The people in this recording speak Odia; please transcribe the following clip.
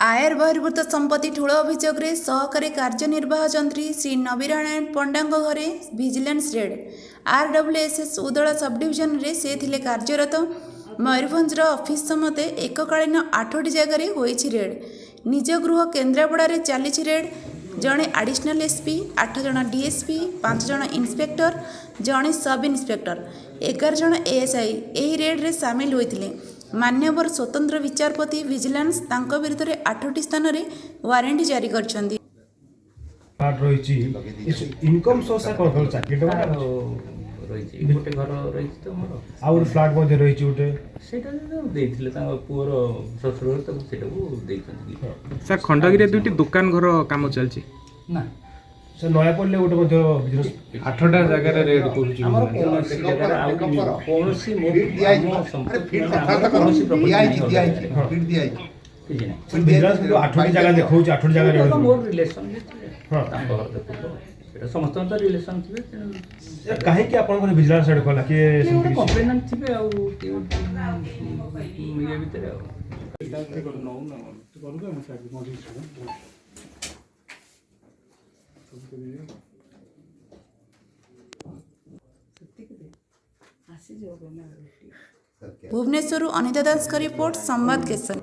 ଆୟ ବହିର୍ଭୂତ ସମ୍ପତ୍ତି ଠୁଳ ଅଭିଯୋଗରେ ସହକାରୀ କାର୍ଯ୍ୟନିର୍ବାହ ଯନ୍ତ୍ରୀ ଶ୍ରୀ ନବୀନାରାୟଣ ପଣ୍ଡାଙ୍କ ଘରେ ଭିଜିଲାନ୍ସ ରେଡ୍। ଆର୍ଡବ୍ଲ୍ୟୁଏସ୍ଏସ୍ ଉଦଳା ସବଡିଭିଜନରେ ସେ ଥିଲେ କାର୍ଯ୍ୟରତ। ମୟୂରଭଞ୍ଜର ଅଫିସ ସମେତ ଏକକାଳୀନ ଆଠଟି ଜାଗାରେ ହୋଇଛି ରେଡ୍। ନିଜ ଗୃହ କେନ୍ଦ୍ରାପଡ଼ାରେ ଚାଲିଛି ରେଡ୍। ଜଣେ ଆଡିସନାଲ ଏସ୍ପି, 8 ଜଣ ଡିଏସ୍ପି, 5 ଜଣ ଇନ୍ସପେକ୍ଟର, ଜଣେ ସବ୍ ଇନ୍ସପେକ୍ଟର, 11 ଜଣ ଏଏସ୍ଆଇ ଏହି ରେଡ୍ରେ ସାମିଲ ହୋଇଥିଲେ। ମାନ୍ୟବର ସ୍ୱତନ୍ତ୍ର ବିଚାରପତି ଭିଜିଲାନ୍ସ ତାଙ୍କ ବିରୁଦ୍ଧରେ ଆଠଟି ସ୍ଥାନରେ ୱାରେଣ୍ଟ ଜାରି କରିଛନ୍ତି। ଫ୍ଲାଟ୍ ରହିଛି, ଇନକମ୍ ସୋର୍ସ କ'ଣ କ'ଣ ଚାକିରି? ତାର ରହିଛି, ଗୋଟେ ଘର ରହିଛି ତ ମୋର। ଆଉ ଗୋଟେ ଫ୍ଲାଟ୍ ମଧ୍ୟ ରହିଛି ଗୋଟେ। ସେଇଟା ତ ଦେଇଥିଲେ ତାଙ୍କ ପୁଅର ଶ୍ୱଶୁର ଘର, ତାକୁ ସେଇଟାକୁ ଦେଇଛନ୍ତି। ସାର୍, ଖଣ୍ଡଗିରିରେ ଦୁଇଟି ଦୋକାନ ଘର କାମ ଚାଲିଛି। ନା। ସେ ନୟାପଲ୍ଲୀରେ ଗୋଟେ ମଧ୍ୟ ବିଜନେସ୍। ଆଠଟା ଜାଗାରେ ରେଡ୍ କରୁଛି। ଆମର କୌଣସି ଜାଗାରେ ଆଉ କୌଣସି ମୋ ଆମ ସମ୍ପତ୍ତି ମାନେ ଆମର କୌଣସି ପ୍ରପର୍ଟି ନାହିଁ ଅଲଗା ଜାଗାରେ। କିଛି ନାହିଁ। ଭିଜିଲାନ୍ସ କିନ୍ତୁ ଆଠଟି ଜାଗା ଦେଖାଉଛି, ଆଠଟି ଜାଗାରେ। ସେଇଟା ତ ମୋର ରିଲେସନ୍ ତାଙ୍କ ଘର ଦେଖୁଥିବ, ସେଇଟା ସମସ୍ତଙ୍କ ତ ରିଲେସନ୍ ଥିବେ, ତେଣୁ। କାହିଁକି ଆପଣଙ୍କର ଭିଜିଲାନ୍ସ ରେଡ୍ କଲା କିଏ? କିଏ ସେମିତି ଗୋଟେ କିଛି କମ୍ପ୍ଲେନାଣ୍ଟ ଥିବେ ଆଉ କିଏ ଗୋଟେ ଇଏ ଭିତରେ ଆଉ। ଭୁବନେଶ୍ୱରରୁ ଅନିତା ଦାସଙ୍କ ରିପୋର୍ଟ, ସମ୍ବାଦ କେଶରୀ।